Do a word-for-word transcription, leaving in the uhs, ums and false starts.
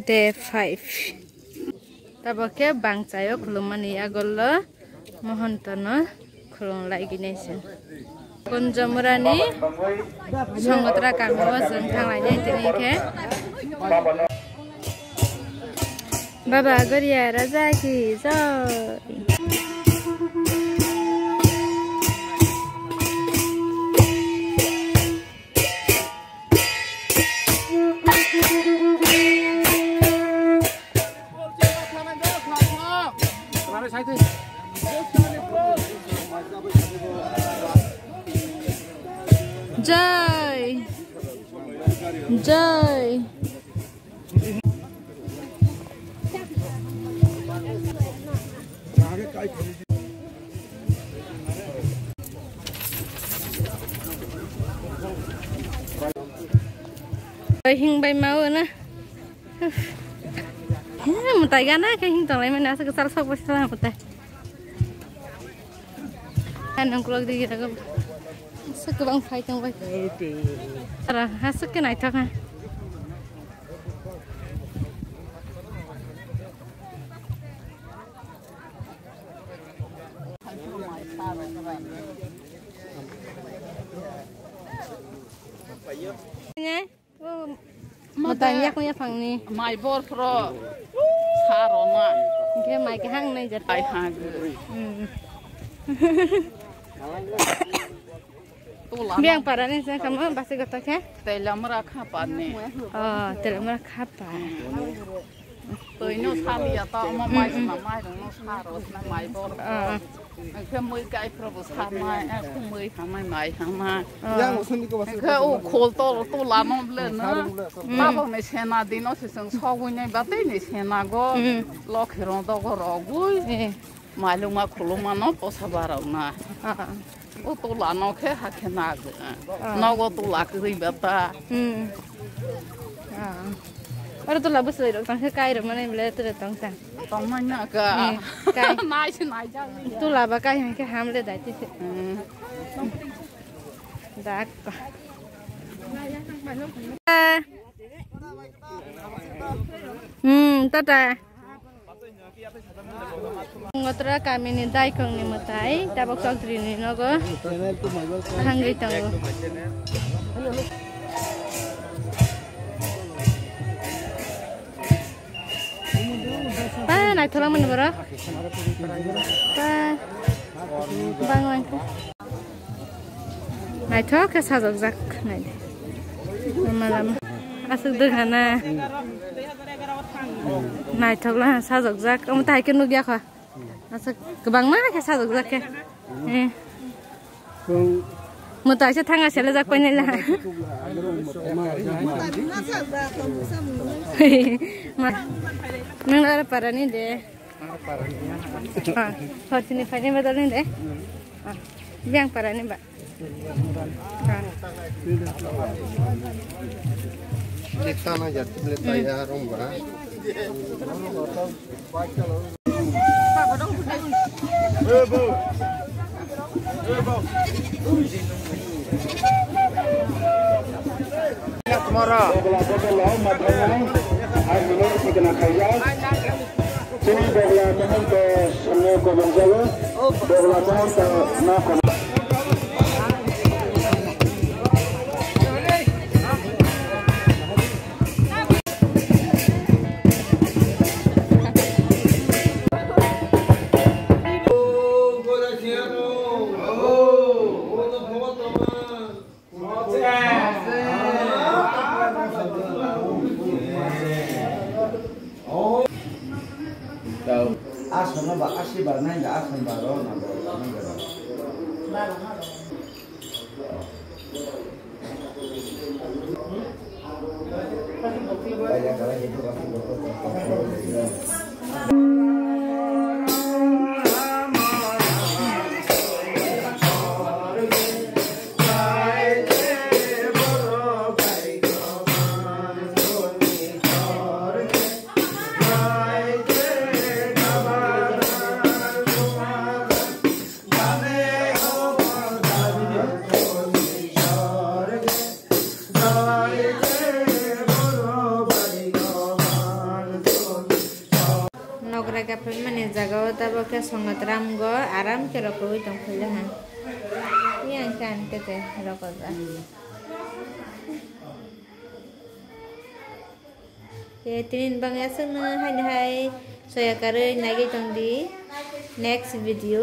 Day five. Tabok khe bangchaio khulummani yagolo Mohontono khulumlai gini se. Kunjomurani Songotra kangmo chwng thanglainai tini khe. Baba Goria Raja ki jai. Jai. Jai. Hing bai mau na. Mutai gana khe hing tonglai mani aswk kwchal sok bai sala mutai. Nang kulok digi rago. Aswk kwbang phai tong bai. Ara aswk khe naithok ha. Mwtai yak yaphangni. Mai bor phro sa rona. Hingke mai kahang nai jat. Ai ha. Hmm. Tula. Biyang parani sa kamo basi goto khe. Telamra khapani. Oh, telamra khapa. Toino saliya ta omo mai sna mai rong no sa ro sna mai bor. Ah. Hingke mui kai phro bo sa mai, eh, mui hamai mai hamai. Ah. Hingke o khol tol tula no ble no. Tabo ne sena dino se song sogui nai ba tei ne sena go. Lokhi rong dogo rogui. Eh. Mailungma khulumano posa barokna. Ah. O tula no khe hakhe nag. Ah. Nogo tula kwrwi bata. Hmm. Ah. Oro tula bwswlwi rok tong khe kai rok mani bwle tere tong ta. Tong manya ka. Eh, kai. Nai se nai jak. Tula ba kai hwn khe ham le dai te se. Hmm. Dak. Hmm, tata. Ngotra kamini daikongni mwtai, tabok chokdrini nogo thangwi tongo. Pa, naithola mani borok. Pa, banglang khe. Naithok khe sajokjak, nai di. Lama lama. Aswk dwkhana. Naithok la sajokjak. Omo tai khe nukya kho. Aswk kwbangma khe sajokjak khe. Eh. Mwtai se thanga selejak painai la. Ma, nwng aro parani de. Ah, horsini phaini badal ni de. Ah, biyang parani ba. Ah. Leta na jat leta ya rong ba. Tomorrow. Chini Bogla Mahanta samno gobongjago. Bogla Mahanta na kono. Aswkno ba, asi ba, nai da, aswk ba, ro, na, ba, na, ba. Kaphai mani jaga o tabok khe songo tram go aram khe rokogwi tong phai ha. Yang kan kete rokojak. Khe tinin bang aswkno haino hai soya karwi naigwi tong di next video.